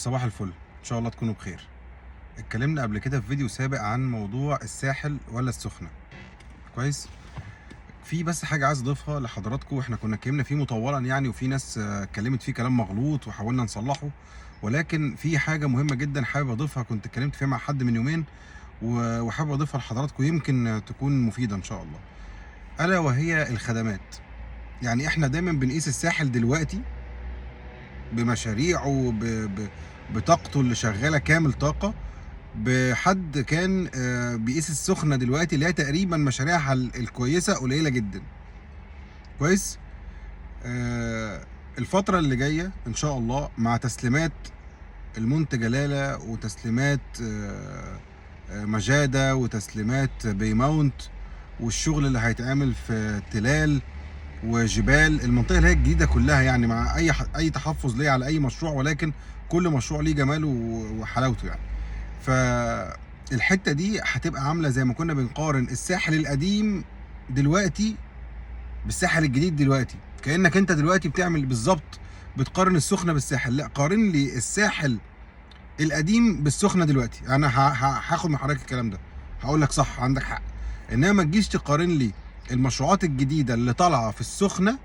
صباح الفل، ان شاء الله تكونوا بخير. اتكلمنا قبل كده في فيديو سابق عن موضوع الساحل ولا السخنة. كويس. في بس حاجة عايز اضيفها لحضراتكم، احنا كنا اتكلمنا فيه مطولا يعني، وفي ناس اتكلمت فيه كلام مغلوط وحاولنا نصلحه، ولكن في حاجة مهمة جدا حابب اضيفها، كنت اتكلمت فيها مع حد من يومين وحابب اضيفها لحضراتكم، يمكن تكون مفيدة ان شاء الله. الا وهي الخدمات. يعني احنا دايما بنقيس الساحل دلوقتي بمشاريعه بطاقته اللي شغالة كامل طاقة، بحد كان بيقيس السخنة دلوقتي اللي هي تقريبا مشاريعها الكويسة قليله جدا. كويس. الفترة اللي جاية ان شاء الله مع تسليمات المنتج جلاله وتسليمات مجاده وتسليمات بيماونت والشغل اللي هيتعمل في تلال وجبال المنطقة اللي هي الجديدة كلها، يعني مع اي تحفظ ليا على اي مشروع، ولكن كل مشروع ليه جماله وحلاوته يعني. فالحته دي هتبقى عامله زي ما كنا بنقارن الساحل القديم دلوقتي بالساحل الجديد دلوقتي، كانك انت دلوقتي بتعمل بالظبط بتقارن السخنة بالساحل. لا، قارن لي الساحل القديم بالسخنه دلوقتي. انا هاخد من حضرتك الكلام ده، هقول لك صح، عندك حق، انما ما تجيش تقارن لي المشروعات الجديدة اللي طالعه في السخنة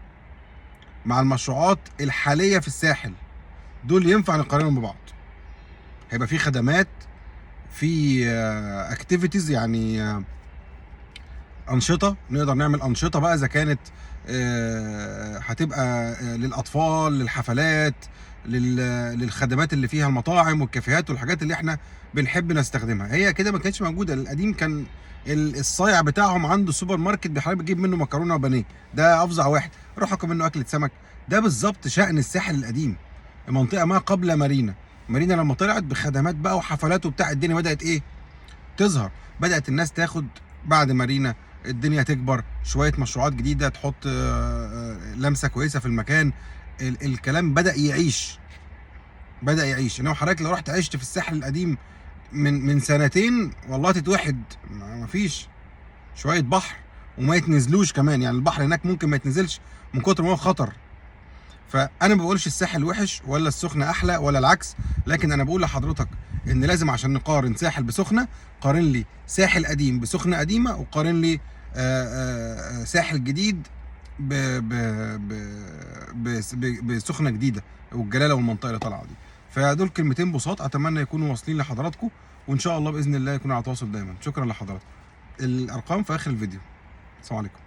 مع المشروعات الحالية في الساحل. دول ينفع نقارنهم ببعض؟ هيبقى في خدمات، في activities، يعني انشطة، نقدر نعمل انشطة بقى اذا كانت هتبقى للاطفال، للحفلات، للخدمات اللي فيها المطاعم والكافيهات والحاجات اللي احنا بنحب نستخدمها. هي كده ما كانتش موجودة. القديم كان الصايع بتاعهم عنده سوبر ماركت بيحب بيجيب منه مكرونه وبانيه، ده افظع واحد، روح اكل منه اكله سمك. ده بالظبط شأن الساحل القديم، المنطقة ما قبل مارينا. مارينا لما طلعت بخدمات بقى وحفلات وبتاع، الدنيا بدأت ايه تظهر، بدأت الناس تاخد بعد مارينا، الدنيا تكبر شوية، مشروعات جديدة تحط لمسة كويسة في المكان، الكلام بدأ يعيش، بدأ يعيش. انما حضرتك لو رحت عشت في الساحل القديم من سنتين والله تتوحد، ما فيش شوية بحر وما يتنزلوش كمان، يعني البحر هناك ممكن ما يتنزلش من كتر ما هو خطر. فانا ما بقولش الساحل وحش ولا السخنة احلى ولا العكس، لكن انا بقول لحضرتك ان لازم عشان نقارن ساحل بسخنه، قارن لي ساحل قديم بسخنه قديمة، وقارن لي ساحل جديد بسخنه جديدة والجلاله والمنطقة اللي طالعه دي. فدول كلمتين بساط، اتمنى يكونوا واصلين لحضراتكم، وان شاء الله باذن الله يكونوا على تواصل دايما. شكرا لحضراتكم. الارقام في اخر الفيديو. السلام عليكم.